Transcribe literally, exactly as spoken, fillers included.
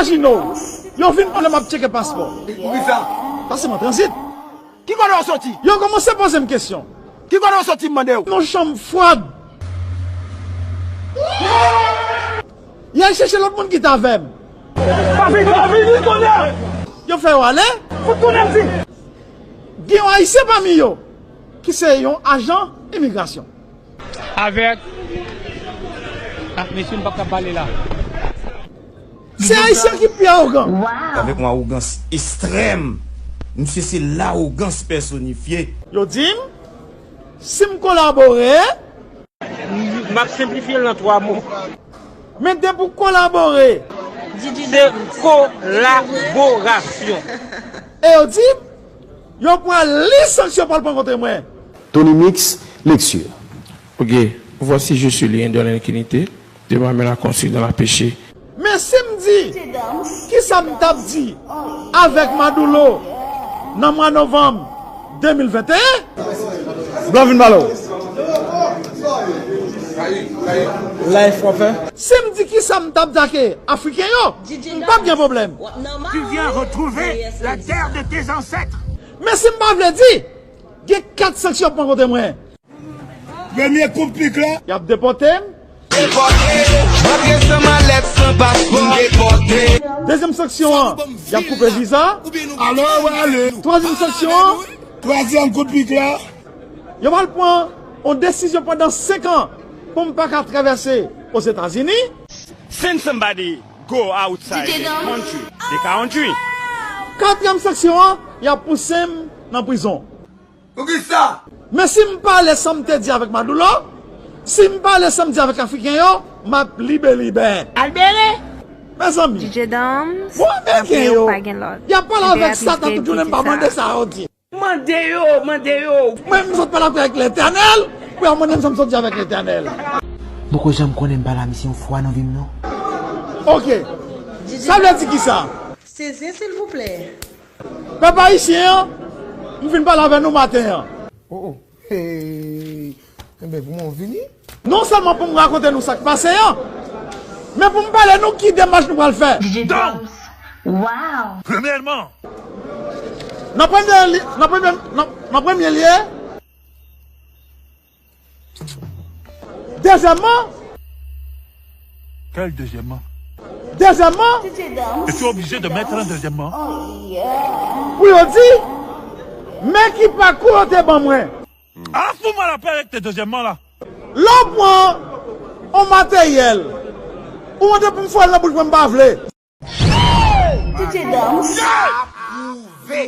Imajine w, yo vin konnen m ap tcheke paspò. Poukisa? Paske m an tranzit. Ki kote w soti? Yo kòmanse poze m kesyon. Ki kote w soti, m mande w? Nan chanm fwad. Y al chèche lòt moun ki t avè m. Pa vini, pa vini, kounye a! Yo fè yo ale. Fout kounye a, m di. Gen yon Ayisyen pami yo ki se yon ajan imigrasyon. Avèk, ah, mesye, m p ap ka pale la. Se Ayisyen ki pi awogan. Avèk yon awogans ekstrèm. Misye se lawogans pèsonifye. Yo di m, si m kolabore, m ap senplifye l nan twa mo. Men depi w kolabore, se kolaborasyon. E yo di m, yo pral li sanksyon pral pran kont mwen. Tony Mix, lecture. Ok, voici je suis lié dans l'iniquité, de ma main la construit dans la péché. Men si m di, kisa m t ap di avèk Madoulo nan mwa novanm de mil venteyen? Blan vin pale w. Life w ap fè? Si m di kisa m t ap di ak Afriken yo, m p ap gen pwoblèm. Tu viens retrouver la terre de tes ancêtres. Men si m pa vle di, gen kat sanksyon ap pran kont mwen. Premye kout pik la. Y ap depòte m. Depòte. Antre san malèt, san paspò. Depòte. Dezyèm sanksyon an, y ap koupe viza. Alò, w ale. Twazyèm sanksyon an. Twazyèm kout pik la. Yo pral pran yon desizyon pandan senk an pou m pa ka travèse Ozetazini. Send somebody go outside the country, the country. Katriyèm sanksyon an, y ap pouse m nan prizon. Poukisa? Men si m pale sa m te di avèk Madoulo, si m pale sa m di avèk Afriken yo, m ap libe libe. Albere! Mezanmi, bon, Ameriken yo, y ap pale avèk Satan tout jounen, m pa mande sa yo di. Mande yo, mande yo. Mwen, m sot pale avèk Letènèl, pou y al mande m sa m sot di avèk Letènèl. M poko janm konnen m pale a misye yon fwa nan vi m, non. Ok. Sa vle di kisa? Sezin, silvouplè. Pèp ayisyen an, m vin pale avè nou maten an. Oh, oh. Hey. Enben, pou mwen, w vini? Non sèlman pou m rakonte nou sa k pase an, men pou m pale nou ki demach nou pral fè. Donk, premyèman, nan premye li-, nan premye, nan, nan premye lye, dezyèmman, quel deuxièmement? Dezyèmman, es-tu obligé de mettre un deuxièmement? Pou yo di, men ki pakou yo te ban mwen. Ah, fous-moi la paix avec tes deuxièmement là. Lè w pran yon materyèl, ou mande pou m fè l nan bouch mwen, m pa vle. D J Dams. Apwouve.